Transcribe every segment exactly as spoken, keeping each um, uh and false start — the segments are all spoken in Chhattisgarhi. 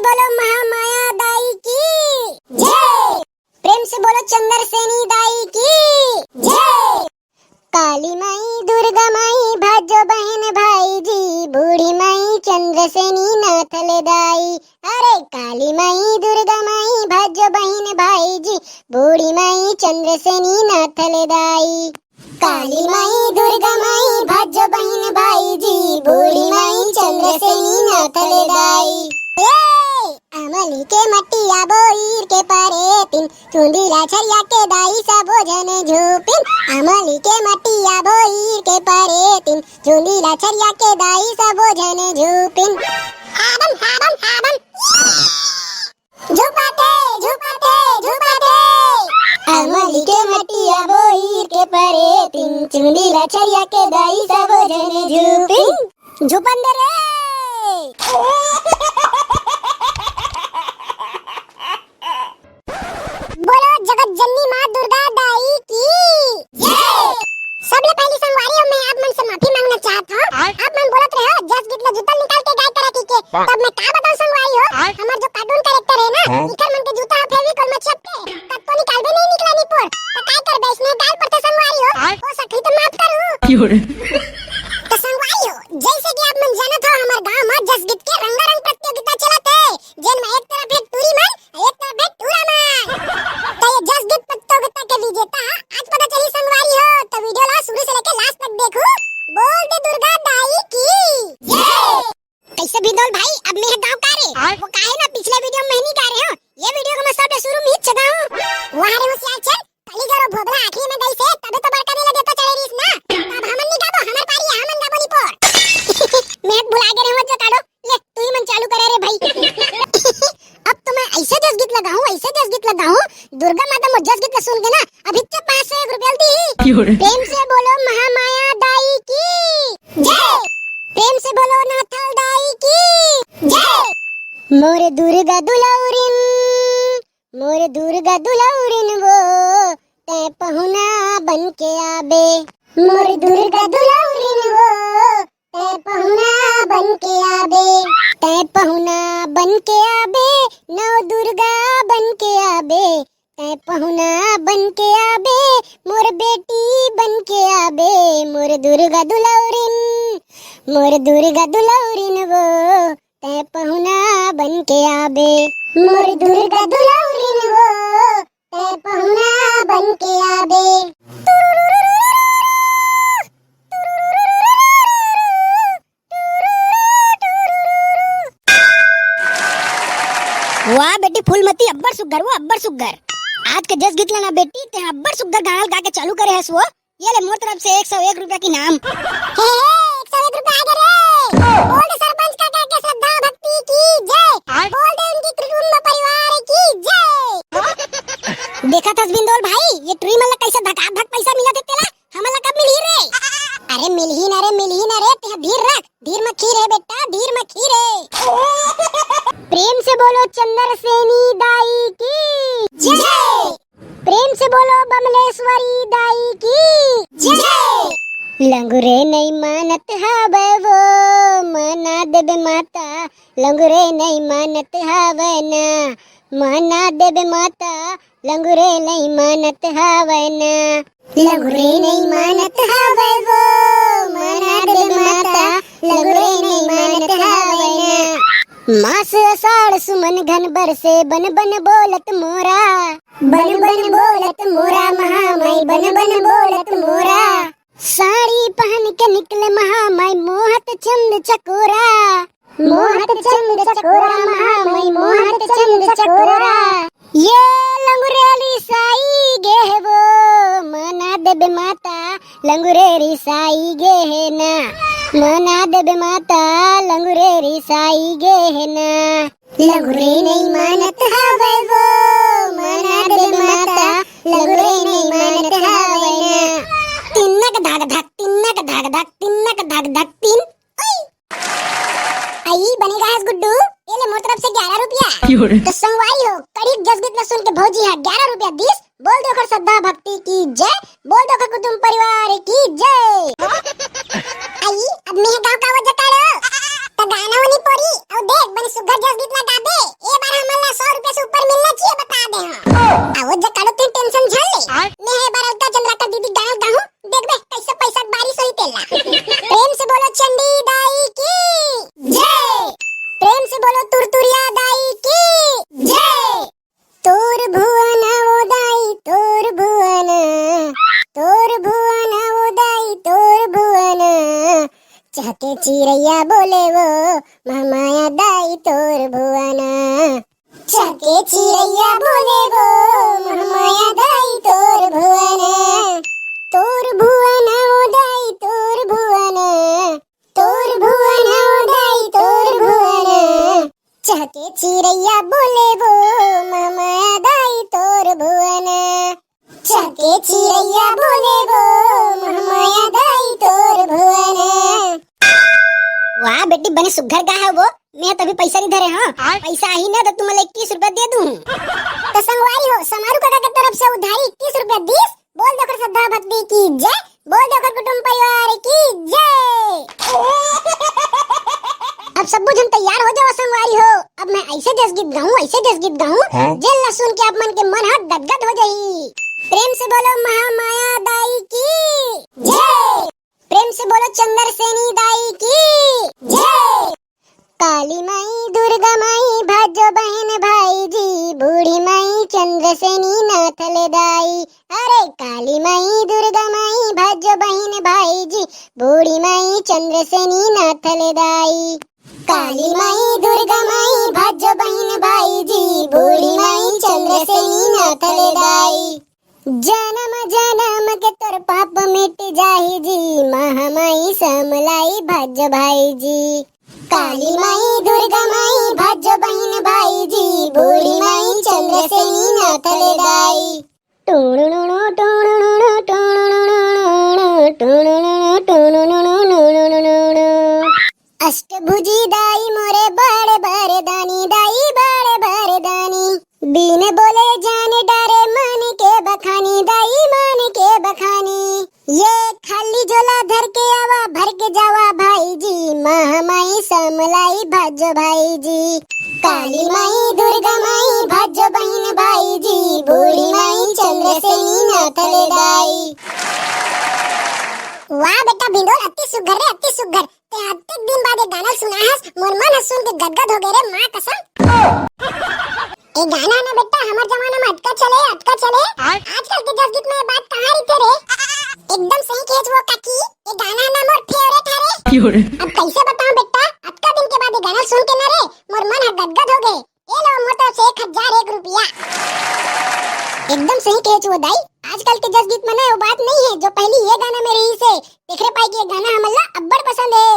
बोलो महामाया दाई की जय। प्रेम से बोलो चंद्रसेनी दाई की जय। काली माई दुर्गा माई भजो बहन भाई जी, बूढ़ी माई चंद्रसेनी नाथ ले दाई। अरे काली माई दुर्गा माई भजो बहन भाई जी, बूढ़ी माई चंद्रसेनी नाथ ले दाई। काली माई दुर्गा माई भजो बहन भाई जी, बूढ़ी माई चंद्रसेनी नाथ ले दाई। ए, अमली के मटिया बोईर के परे तिन, चुंदी ला छरिया के दाई सबो झन झूपिन। अमली के मटिया बोईर के परे तिन, चुंदी ला छरिया के दाई सबो झन झूपिन। हाबम, हाबम, हाबम। झूपा थे, झूपा थे, झूपा थे। अमली के मटिया बोईर के परे तिन, चुंदी ला छरिया के दाई सबो झन झूपिन। झूपन दे रे। बोलो जगत जननी माँ दुर्गा दाई की जय। सबले पहली संगवारी हो, मैं आप मन से माफी मांगना चाहत हूँ। आप मन बोलत रहे हो जस गीत ला जूता निकाल के गाय करा की के, तब मैं का बताऊं संगवारी हो, हमर जो कार्टून कैरेक्टर है ना, इकर मन के जूता फेविकोल में चपके, कब तो निकालबे नहीं निकला नहीं पोर, तो काय करबे, इसने गाल पर तो संगवारी हो, हो सकही तो माफ करू। तो संगवारी हो, जैसे कि आप मन जानत हो, हमर गांव में जस गीत के रंगारंग प्रतियोगिता चलत है, जेन में एक तरफ है टूरी मन, एक तरफ है टूरा मन। तो ये जस गीत प्रतियोगिता के विजेता आज पता चली संगवारी हो, तो वीडियो ला शुरू से लेके लास्ट तक देखू। बोल दे दुर्गा दाई की जय। कैसे बिंदोल भाई, अब मैं गाँव का रे? वो काहे ना पिछले वीडियो में नहीं गा रहे हो, ये वीडियो को मैं सबसे शुरू में ही चगाऊं। वाह रे होशियार चल, कली जरो भोदला आखिरी में गई से, तबे तो बड़का नहीं लगे तो चढ़े रहीस ना। अब हमन नहीं गाबो, हमर पारी है, हमन गाबो नहीं पोर। मैं भुला गए रहे हो जो काढ़ो, ले तू ही मन चालू करे रे भाई। अब तो मैं ऐसे जस गीत लगाऊं, ऐसे जस गीत लगाऊं, दुर्गा माता मोर जस गीत ला सुन के ना अभी तो पाँच सौ एक रुपया दी। प्रेम से बोलो महामाया दाई की जय। प्रेम से बोलो नाथल दाई की जय। मोर दुर्गा दुलौरिन, मोर दुर्गा दुलौरिन वो, तै पहुना बन के आबे। मोर दुर्गा दुलौरिन वो, तै पहुना बन के आबे। तै पहुना बन के आबे, नौ दुर्गा बन के आबे। तै पहुना बन के आबे, मोर बेटी बन के आबे। मोर दुर्गा दुलौरिन, मोर दुर्गा दुलौरिन वो, तै पहुना बन के आबे। मोर दुर्गा दुलौरिन वो, तै पहुना बन के आबे। वाह बेटी फूलमती, अब्बड़ सुग्घर वो, अब्बड़ सुग्घर। आज के जस गीत ला ना बेटी, तै अब्बड़ सुग्घर गाना गा के चालू करे हस वो। ये ले मोर तरफ से एक सौ एक रुपया की नाम। हे, हे, एक सौ एक रुपया आ गए रे। बोल दे सरपंच काका के श्रद्धा भक्ति की जय। बोल दे उनकी कुटुंब परिवार की जय। देखा थस बिंदोल भाई, ये टुरी मन ला कैसे धकाधक पैसा मिलत हे तेला, हमन ला कब मिलही रे? अरे मिलही ना रे, मिलही ना रे, तै धीर रख, धीर में खीर है बेटा, धीर में खीर है। प्रेम से बोलो चंद्रसेनी दाई की जय। प्रेम से बोलो बमलेश्वरी दाई की जय। लंगुरे नहीं मानत हवे वो, मना देबे माता, लंगुरे नहीं मानत हवे ना, मना देबे माता, लंगुरे नहीं मानत हवे ना। लंगुरे नहीं मानत हवे वो, मना देबे माता, लंगुरे नहीं मानत हवे ना। मास असाढ़ सुमन घन बरसे, बन बन बोलत मोरा। बन बन बोलत मोरा महामाई, बन बन बोलत मोरा। साड़ी पहन के निकले महामाई, मोहत चंद चकोरा। मोहत चंद चकोरा महामाई, मोहत चंद चकोरा। ये लंगुरे रिसाई गे हे वो, मना देबे माता, लंगुरे रिसाई गे हे ना। मना देबे माता, लंगुरे रिसाई गे हे ना। लंगुरे नहीं मानत हवे वो, मना देबे माता, लंगुरे नहीं मानत हवे ना। तिन्नक धक धक, तिन्नक धक धक, तिन्नक धक धक, तिन। ओई। आई बने गा हस गुड्डू, ये ले मोर तरफ से ग्यारह रुपया। तो संगवारी हो, कड़ी जस गीत ला सुन के भौजी हा ग्यारह रुपया दीस, बोल दे ओकर श्रद्धा भक्ति की जय, बोल दे ओकर कुटुंब परिवार की जय। आई, अब मैं गाँव का वजह काढ़ो, तो गाना वो नहीं पड़ी, और देख, बने सुग्घर जस गीत ला गाबे। सौ रुपया से ऊपर मिलना चाहिए, बता दे हम। आ वो जकाड़ो, तू टेंशन झन ले। आय। मैं है बरौदा चंद्राकर दीदी गाना गाहूँ, देखबे कैसे पैसा के बारिश होई तेला। प्रेम से बोलो चंडी दाई की जय। प्रेम से बोलो तुरतुरिया दाई की जय। तोर भुवन ओ दाई तोर भुवन, तोर भुवन ओ दाई तोर भुवन, चहके चिरैया बोले वो महमाया दाई तोर भुवन। चहके चिरैया बोले वो महमाया दाई तोर भुवन। तोर भुवन ओ दाई तोर भुवन, तोर भुवन ओ दाई तोर भुवन। चहके चिरैया बोले वो महमाया दाई तोर भुवन। चहके चिरैया बोले वो महमाया दाई तोर भुवन। वाह बेटी, बने सुघर गा है वो। मैं तभी पैसा नहीं धरे, हाँ। आय। पैसा आही ना तो तुम्हें इक्कीस रुपया दे दूँ। तो संगवारी हो, समारू काका के तरफ से उधारी इक्कीस रुपया दीस। बोल दे ओकर श्रद्धा भक्ति की जय, बोल दे ओकर कुटुंब परिवार की जय। अब सब झन तैयार हो जाओ संगवारी हो, अब मैं ऐसे देश गीत गाऊं, ऐसे देश गीत गाऊं, हाँ? जेन ला सुन के आप मन के मन ह गदगद हो जाई। प्रेम से बोलो महामाया दाई की जय, प्रेम से बोलो चंद्रसेनी दाई की जय। काली माई दुर्गा माई भाजो बहन भाई जी, बूढ़ी माई चंद्रसेनी नाथल दाई। अरे काली माई दुर्गा माई भाजो बहन भाई जी, बूढ़ी माई चंद्रसेनी नाथल दाई। काली माई दुर्गा माई भाजो बहन भाई जी, बूढ़ी माई चंद्रसेनी नाथल दाई। जनम जनम के तोर पाप मिट जाही जी, महामाई समलाई भज भाई जी। काली माई दुर्गा माई भज बहिन भाई जी, बूढ़ी माई चंद्रसेनी नाथल दाई। टुणुणुणु, टुणुणुणु, टुणुणुणु, टुणुणुणु, टुणुणुणु। अष्टभुजी दाई मोरे बड़ बरदानी, दाई बड़ बरदानी। बिन बोले जान डारे मन के बखानी, दाई मन के बखानी। ये खाली झोला धर के आवा, भर के जावा भाई जी, महामाई समलाई भजो भाई जी। काली माई दुर्गा माई भजो बहिन भाई जी, बूढ़ी माई चंद्रसेनी नाथल दाई। वाह बेटा भिंडोल, अति सुघर रे, अति सुघर। ते अतेक दिन बाद ये गाना सुना हस, मोर मन ह सुन के गदगद हो गए रे, माँ कसम। ये गाना ना बेटा, हमर जमाना में अतका चले, अतका चले। आजकल के जस गीत में ये बात कहाँ रहिथे रे? एकदम सही कहेच वो काकी, ये गाना ना मोर favourite हरे। अब कैसे बताऊं बेटा, अतका दिन के बाद ये गाना सुन के ना रे, मोर मन ह गदगद हो गए। ये लो, मोर तरफ से एक हजार एक रुपया। एकदम सही कहे छुओ दाई, आजकल के जस गीत मन वो बात नहीं है जो पहली ये गाना में रहिसे। तेखरे पाई के ये गाना हमन ला अब्बड़ पसंद है।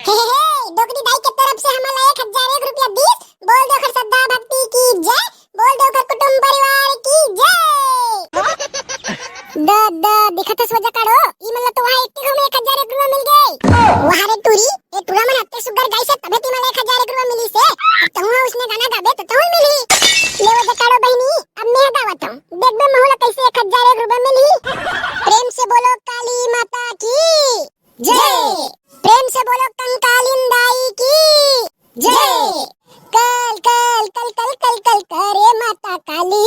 हे, हे, हे, डोकरी दाई के तरफ से हमन ला एक हजार एक रुपया दीस। बोल दे ओकर श्रद्धा भक्ति की जय, बोल दे ओकर कुटुंब परिवार की जय। द, द, दिखत हस वो जकाड़ो, ई मन ला तो वहाँ एक के घूमे एक हजार एक रुपया मिल गए। वाह रे टूरी, ए टूरा मन अत्ते सुग्घर गाइस हे, तभे तीमन ला एक हजार एक रुपया मिलिस हे। अब तहूँ ह उसने गाना गाबे, त तहूँ मिलही। ले वो जकाड़ो बहिनी, अब मैं गावत हूँ। देखबे महू ला कैसे एक हजार एक रुपया मिलही। प्रेम से बोलो काली माता की जय। प्रेम से बोलो कंकालिन दाई की जय। कल, कल, कल, कल, कल, कल करे माता काली।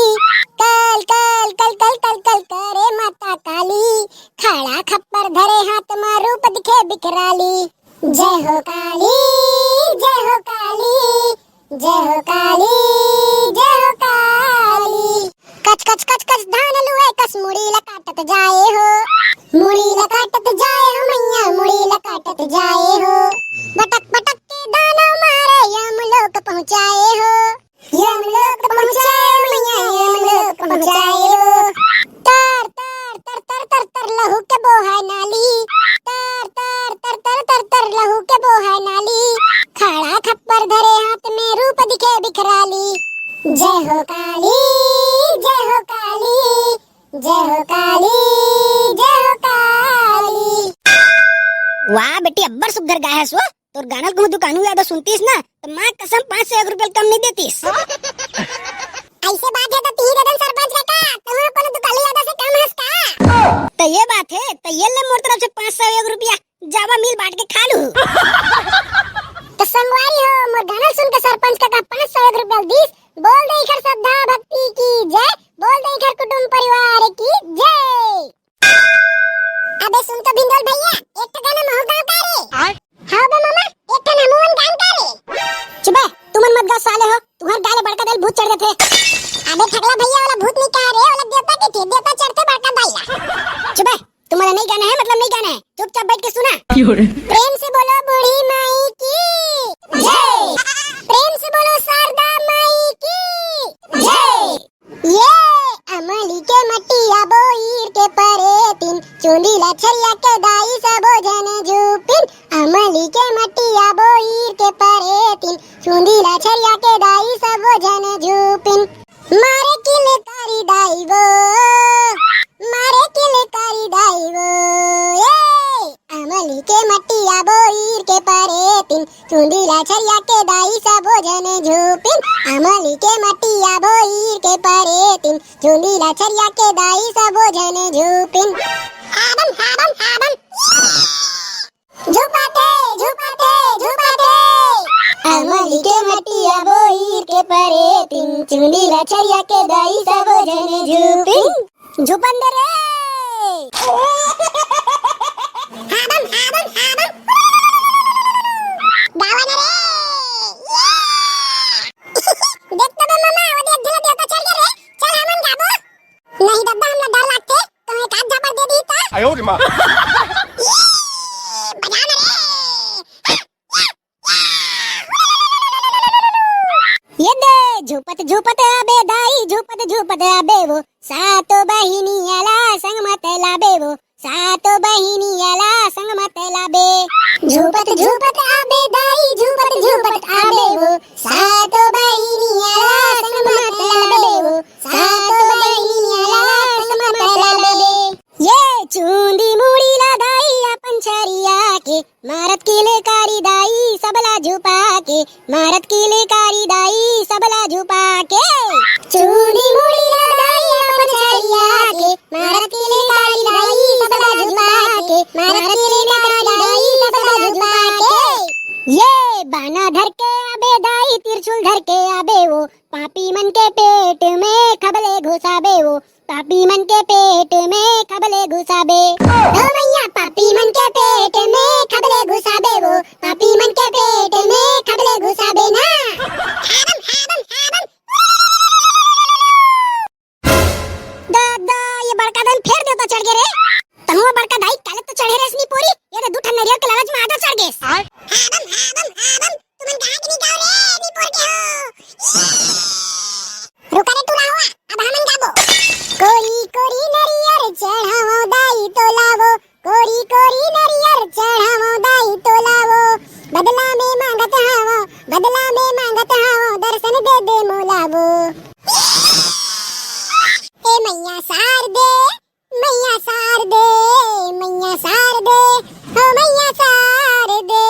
कल, कल, कल, कल, कल, कल करे माता काली। खड़ा खप्पर धरे हाथ मा रूप दिखे बिकराली। जय हो काली, जय हो काली, जय हो काली, जय हो काली। कच कच कच कच धान लुए कस मुड़ी ला काटत जाए हो। मुड़ी ला काटत जाए हो मैया, मुड़ी ला काटत जाए हो। पटक पटक के दाना मारे यम लोक पहुँचाए हो। यम लोक पहुँचाए हो मैया, यम लोक पहुँचाए हो। तर तर तर तर तर तर लहू के बोहाय नाली। तर तर तर तर तर तर लहू के बोहाय नाली। खड़ा खप्पर धरे हाथ में रूप दिखे बिखराली। जय हो काली, जय हो काली, जय हो काली, जय हो काली। वाह बेटी, अब्बड़ सुग्घर गाय हस वो। तोर गाना ल कहूँ दुकानू यादव सुनतीस ना, त माँ कसम पाँच सौ एक रुपया कम नहीं देतीस। ऐसे बात है तो तीही दे देन सरपंच काका, तहूँ कोनो दुकानू यादव से कम हस का? त ये बात है, त ये ले मोर तरफ से पाँच सौ एक रुपया, जावा मिल बांट के खा लू। तो संगवारी हो, मोर गाना सुन के सरपंच काका पाँच सौ एक रुपया दीस, बोल दे इखर श्रद्धा भक्ति की जय, बोल दे इखर कुटुंब परिवार की जय। अबे सुन तो भिंडोल भैया, एक ठो गाना महू गाँव का रे। आय? हाँ बे मामा, एक ठो हमू मन गान का रे। चुप बे, तुमन मत गाओ साले हो, तुम्हर गाले बड़का दाई भूत चढ़ जाथे। अबे ठगला भैया, ओला भूत नहीं कहा रे, ओला देवता कथे, देवता चढ़थे बड़का दाई ला। चुप बे, तुम्हारा नहीं गाना है मतलब नहीं गाना है, चुपचाप बैठ के सुना। प्रेम से बोलो बूढ़ी माई की जय। प्रेम से बोलो शारदा माई की जय। ये अमली के मटिया बोईर के परेतिन, चुंदी ला छरिया के दाई सबो झन झूपिन। अमली के मटिया बोईर के परेतिन, चुंदी ला छरिया के दाई सबो झन झूपिन। मारे किलकारी दाई वो, मारे किलकारी दाई वो, ए, अमली के मटिया बोईर के परेतिन, चुंदी ला छरिया के दाई सबो झन झूपिन। अमली के मटिया बोईर के परेतिन, चुंदी ला छरिया के दाई सबो झन झूपिन। हाबम, हाबम, हाबम। झुपाथे, झुपाथे, झुपाथे। अमली के मटिया बोईर के परेतिन, चुंदी ला छरिया के दाई सबो झन झूपिन। झुपन दे रे। हाबम, हाबम, हाबम। गावा न रे। देख तो बे मामा, वो देख, झूला देवता चढ़ गे रे। चल हमन गाबो। नहीं दद्दा, हमला डर लागथे, कहूँ एक आध झापड़ दे दी ता। आयो रे माँ। बजा ना रे। ये दे, झूपत झूपत आबे दाई, झूपत झूपत आबे वो, सातो बहिनी आला संग मत लाबे वो, सातो बहिनी आला संग मत लाबे। झूपत झूपत आबे दाई, झूपत झूपत आबे वो, सातो बहिनी आला संग मत लाबे वो, सातो बहिनी आला संग मत लाबे। ये चूंदी मुड़ी ला दाई अपन छरिया के, मारत किलकारी दाई सबला झुपा के, मारत किलकारी दाई सबला झुपा के। चूंदी मुड़ी ला दाई अपन छरिया के, मारत किलकारी दाई सबला झुपा के, मारत किलकारी दाई सबला झुपा के। ये बाना धर के आबे दाई, त्रिशूल धर के आबे वो, पापी मन के पेट में खबले घुसाबे वो, पापी मन के पेट में खबले घुसाबे। ओ मैया, पापी मन के पेट में खबले घुसाबे वो, पापी मन के पेट में खबले घुसाबे ना। हाबम, हाबम, हाबम। दादा, ये बड़का दाई फेर देवता चढ़ गे रे। तहुआ बड़का दाई काले तो चढ़े रेस नी पोरी, ये दे दू ठन नरियर के लालच में आधा चढ़ गेस। हाबम, हाबम, हाबम, तुमन गाय के नी गाओ रे, नी पोर के हो। रुका रे टूरा हुआ, अब हमन गाबो। कोरी कोरी नरियर चढ़ावो दाई तोला वो, कोरी कोरी नरियर चढ़ावो दाई तोला वो, बदला में मांगत हावो, बदला में मांगत हावो, दर्शन दे दे मोला वो। ए मैया सार दे, मैया सार दे, मैया सार दे, हो मैया सार दे।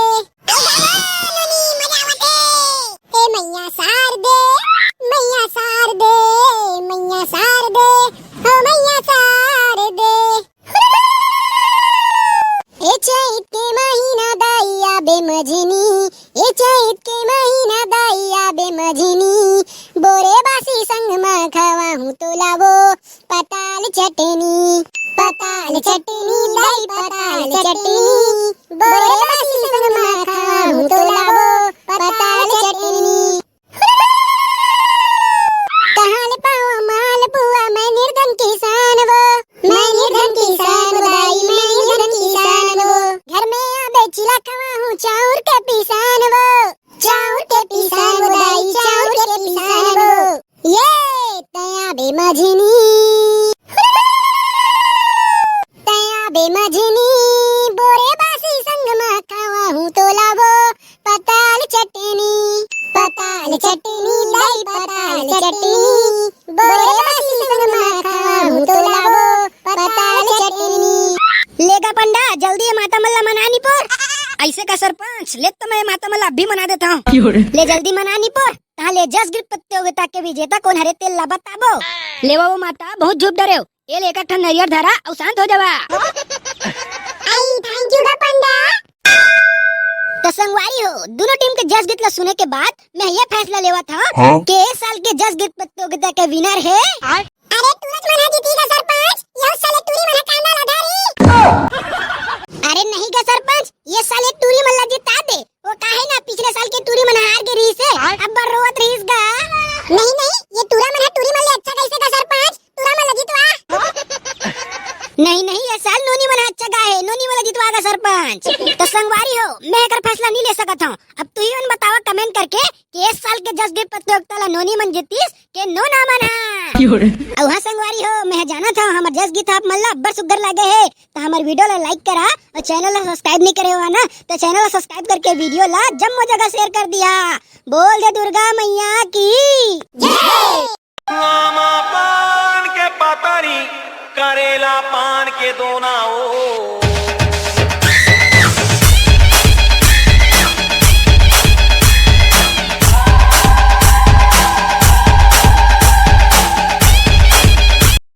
ए मैया सार दे, मैया सार दे, मैया सार दे, हो मैया सार दे। ए चैत के महीना दाई आबे मझनी, ए चैत के महीना दाई आबे मझनी, बोरे बासी संग म खवाहूं तोला वो, पताल चटनी, पताल चटनी, दाई पताल चटनी, बोरे बासी संग म खवाहूं तोला वो, पताल चटनी। कहाँ ले पावा माल पुआ, मैं निर्धन किसान वो, मैं निर्धन किसान वो दाई, मैं निर्धन किसान वो। घर में आबे चिला खवाहूं चाउर के पिसान वो, चाउर के पिसान वो दाई, चाउर के पिसान वो। ये तैं आबे मझनी, तैं आबे मझनी, बोरे बासी संग म खवाहूं तोला वो, पताल चटनी, पताल चटनी, दाई पताल चटनी, बोरे बासी संग म खवाहूं तोला वो, पताल चटनी। लेगा पंडा, जल्दी ये माता मन ला मना नी पोर। ऐसे का सरपंच, ले तो मैं माता मन ला अभी मना देता हूँ। ले जल्दी मना नी पोर। तहाँ ले जस गिर पत्ते होगे ताके विजेता कोन हरे तेल ला बताबो। लेवा वो माता, बहुत झूप डरेव। ए ले एक ठन नरियर धरा अउ शांत हो जावा। आई, thank you गा पंडा। तो संगवारी हो, दोनों टीम के जस गीत ला सुने के बाद मैं ये फैसला लेवत हूँ हाँ? कि इस साल के जस गीत प्रतियोगिता के विनर है। अरे टूरा मन ह जीती गा सरपंच, ये साले टूरी मन ह कांदा ला धारी। अरे नहीं गा सरपंच, ये साले टूरी मन ला जिता दे। वो काहे ना पिछले साल के टूरी मन हार के रहिस हे, अब बर रोवत रहिस गा। नहीं नहीं, ये टूरा मन ह टूरी मन ले अच्छा कइसे गा सरपंच, टूरा मन ला जितवा। नहीं नहीं, ये साल नोनी मन ह अच्छा गा हे, नोनी मन ला जितवा गा सरपंच। तो संगवारी हो, मैं एकर फैसला नहीं ले सकत हूँ। अब तुही मन बतावा कमेंट करके कि इस साल के जस गीत प्रतियोगिता ला नोनी मन जीतिस के नोना मन ह। अउ हाँ संगवारी हो, मैं जानत हूँ हमर जस गीत आप मन ला अब्बड़ सुग्घर लागे हे, तो हमर वीडियो ला लाइक करा अउ चैनल ला सब्सक्राइब नहीं करे हो ना, तो चैनल ला सब्सक्राइब करके वीडियो ला जम्मो जगह शेयर कर दिया। बोल दे दुर्गा मैया की। लामा पान के पतरी, करेला पान के दोना ओ।